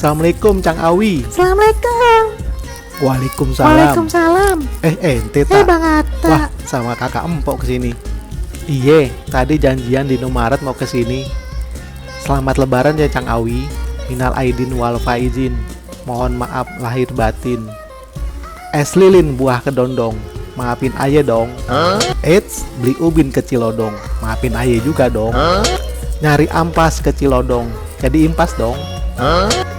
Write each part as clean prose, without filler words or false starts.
Assalamualaikum Cang Awi. Assalamualaikum. Waalaikumsalam. Waalaikumsalam. Ente tak? Bang Atta. Wah, sama kakak empok kesini. Iye, tadi janjian di Indomaret mau kesini. Selamat lebaran ya Cang Awi. Minal aidin wal faizin. Mohon maaf lahir batin. Es lilin buah kedondong. Maafin aye dong. Eits, beli ubin ke Cilodong. Maafin aye juga dong. Nyari ampas ke Cilodong. Jadi impas dong.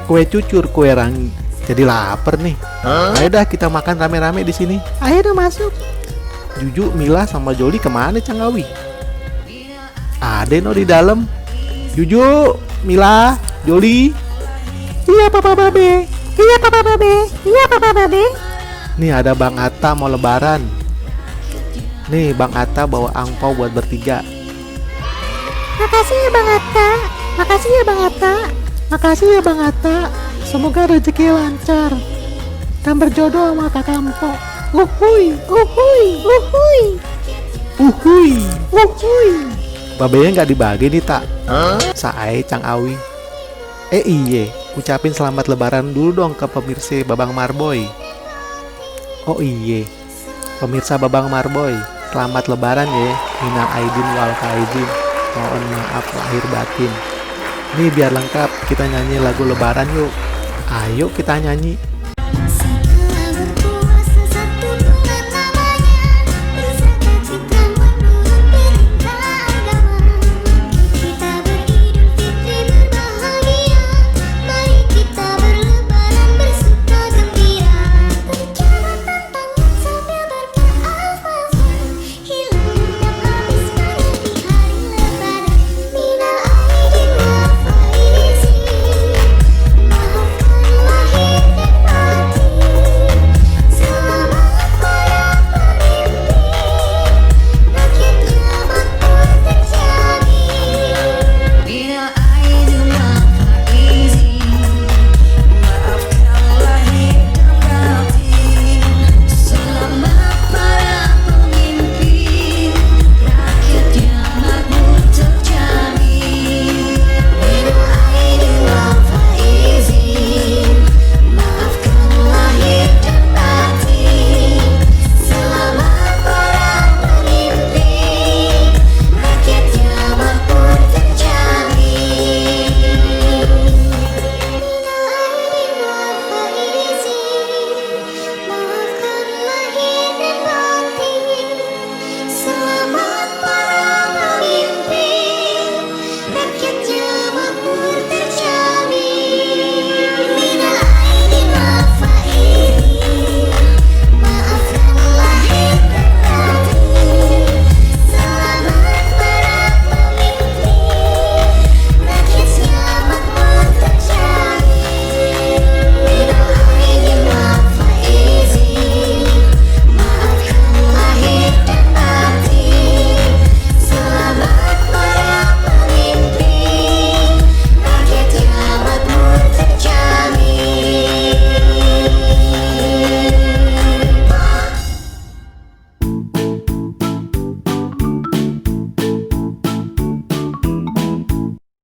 Kue cucur, kue rangi. Jadi lapar nih. Ayo dah kita makan rame-rame di sini. Ayo dong masuk. Juju, Mila sama Joli kemana Cang Awi? Ada no di dalam. Juju, Mila, Joli. Iya Papa Babe. Iya Papa Babe. Iya Papa Babe. Nih ada Bang Atta mau lebaran. Nih Bang Atta bawa angpau buat bertiga. Makasih ya Bang Atta. Makasih ya Bang Atta. Makasih ya Bang Atta. Semoga rezeki lancar dan berjodoh sama kakak empok. Uhuy, uhuy, uhuy, Uhuy. uhuy. Babenya nggak dibagi nih tak? Sae Cang Awi. Iye, ucapin selamat lebaran dulu dong ke pemirsa Babang Marboy. Oh iye, pemirsa Babang Marboy, selamat lebaran ya. Minal aidin wal faizin. Mohon maaf lahir batin. Nih biar lengkap kita nyanyi lagu lebaran yuk. Ayo kita nyanyi.